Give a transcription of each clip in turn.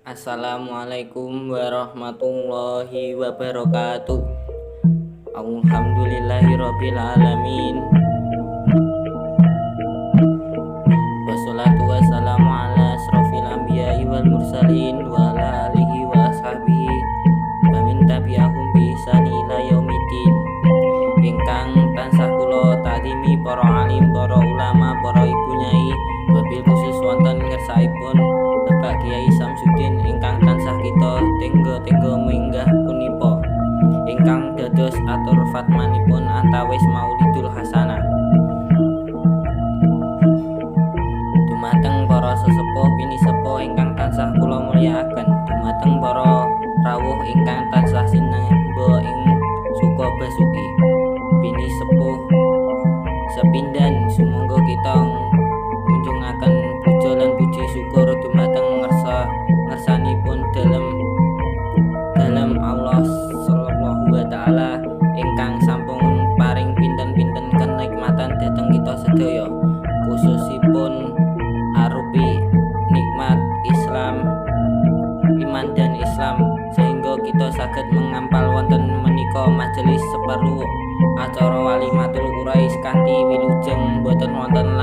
Assalamualaikum warahmatullahi wabarakatuh. Alhamdulillahirabbil alamin. Wassalatu wassalamu ala asrofil anbiya'i wal mursalin wa ala alihi wa ashabihi wa min tabi'ahum bi ihsani ila yaumiddin. Ingkang tansah kula ta'zimi para alim, para ulama, para ibu nyai, wabil khusus wonten ngersaipun Bapak Kiai Samsudin ingkang tansah kita tengga-tengga minggah punipa, ingkang dados atur fatmanipun antawis Maulidul Hasanah. Dumateng para sesepuh pinisepuh ingkang tansah kula mulyakaken, dumateng para rawuh ingkang tansah sinengba ing suka basuki, pinisepuh sepindan sumangga kita ngunjungaken puja lan puji syukur dumateng ngersanipun dalem Allah sallallahu wa taala ingkang sampun paring pinten-pinten kenikmatan dhateng kita sedaya, khususipun arupi nikmat Islam, iman dan Islam, sehingga kita saged mengampal wonten menika majelis seperlu acara walimatul Quraisy kanthi wilujeng boten wonten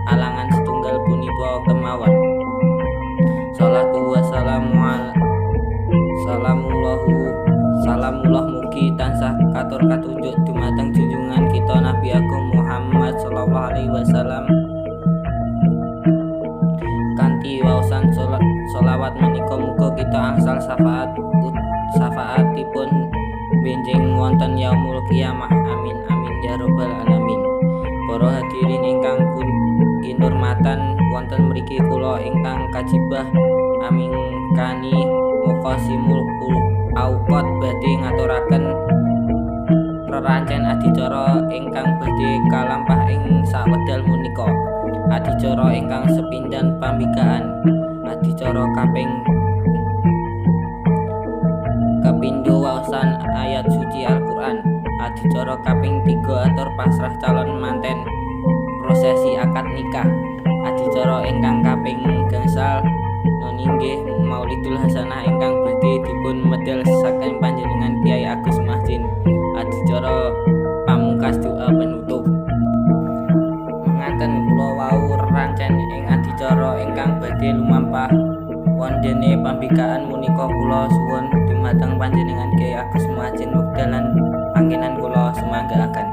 alangan setunggal punika kemawon. Salatu wassalamu ala salamullah mugi tansah katur katunjuk dumateng junjungan kita Nabi Agung Muhammad sallallahu alaihi wasallam. Kanthi waosan sholawat menika muga kita angsal syafaatipun benjing wonten yaumul qiyamah. Amin amin ya rabbal alamin. Para hadirin ingkang kinurmatan wonten mriki, kula ingkang kajibah amingkani muqasimul auqat badhe ngaturaken rerancen adicara ingkang badhe kalampah ing sawedal punika. Adicara ingkang sepindan pambikaan, adicara kaping kapindho waosan ayat suci Al-Qur'an, adicara kaping 3 atur pasrah calon manten prosesi akad nikah, adicara ingkang kaping gangsal noninggih Maulidul Hasanah ingkang badhe dipun medal saking panjenengan Kyai Agus Mahsin, adicara pamungkas doa penutup. Mengaten kula wau rerancen ing adicara ingkang badhe lumampah wondene pambikaan punika kula suwun dumateng panjenengan Kyai Agus Muhajin wekdal lan panggenan kula sumanggaaken.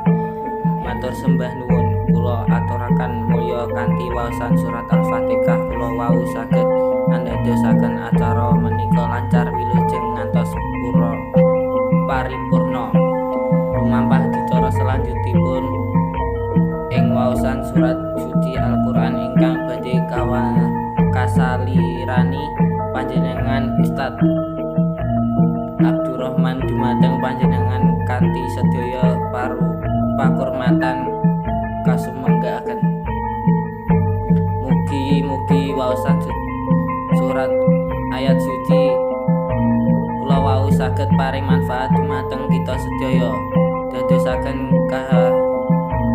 Matur sembah nuwun kula aturaken mulya kanthi waosan surat Al-Fatihah kula wau saged andadosaken acara menika lancar wilujeng ngantos pura paripurna. Lumampah adicara selanjutipun ing waosan surat suci Al-Qur'an ingkang badhe kasalirani panjenengan Ustadz Abdurrahman dumateng panjenengan kanthi sedaya pakurmatan kasumanggaaken. Mugi-mugi waosan surat ayat suci kula wau saged paring manfaat dumateng kita sedaya,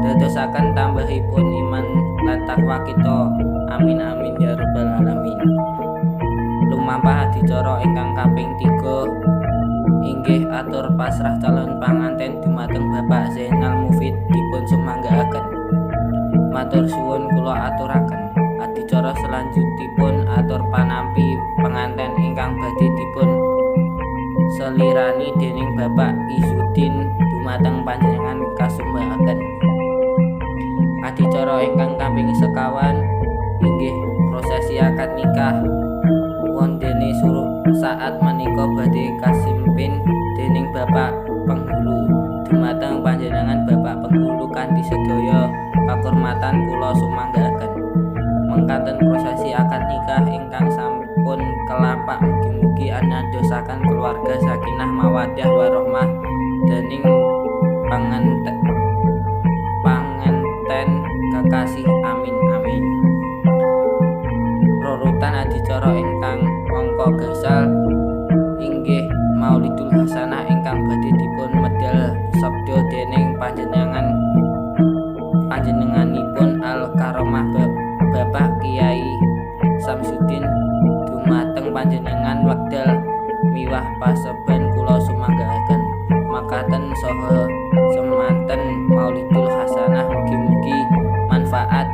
dadosaken tambahipun iman lan takwa kita. Amin amin ya rabbal alamin. Lumampah adicara ingkang kaping 3 inggih atur pasrah calon panganten dumateng Bapak Zainal Mufid dipun sumanggaaken. Matur suwun kula aturaken. Adicara selanjutipun atur panampi penganten ingkang badhe dipun selirani dening Bapak Izzuddin dumateng panjenengan kasumanggaaken. Adicara ingkang kaping sekawan inggih prosesi akad nikah wondene saat menika badhe kasimpin dening Bapak Penghulu. Dumateng panjenengan Bapak Penghulu kanthi sedaya pakurmatan kula sumanggaaken. Mengkaten prosesi akad nikah ingkang sampun kelampak mugi-mugi andadosaken keluarga sakinah mawaddah warahmah dening pangenten kekasih. Amin amin. Rurutan adicara ingkang angka gangsal inggih Maulidul Hasanah ingkang badhe dipun medal sabda dening panjenenganipun Al Karomah Bapak Kiai Samsudin. Dumateng panjenengan wekdal miwah paseban kula sumanggaaken. Makaten saha semanten Maulidul Hasanah, mugi-mugi manfaat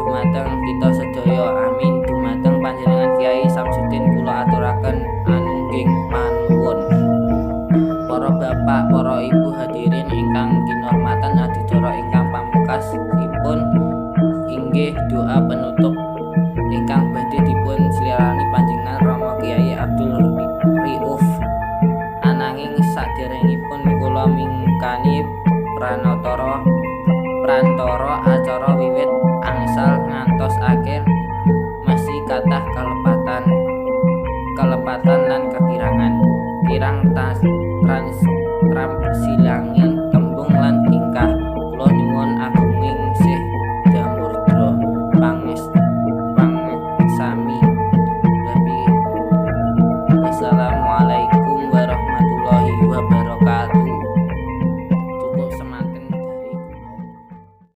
dumateng kita sedaya, amin. Dumateng panjenengan Kyai Samsudin kula aturaken anungging panuwun. Para bapak, para ibu hadirin ingkang kinormatan, adicara ingkang pamungkasipun inggih doa penutup ingkang badhe dipun slirani panjenengan Rama Kyai Abdul Riuf. Ananging saderengipun kula mingkani prantara acara wiwit angsal ngantos akhir masih kathah kelepatan lan kekirangan. Kirang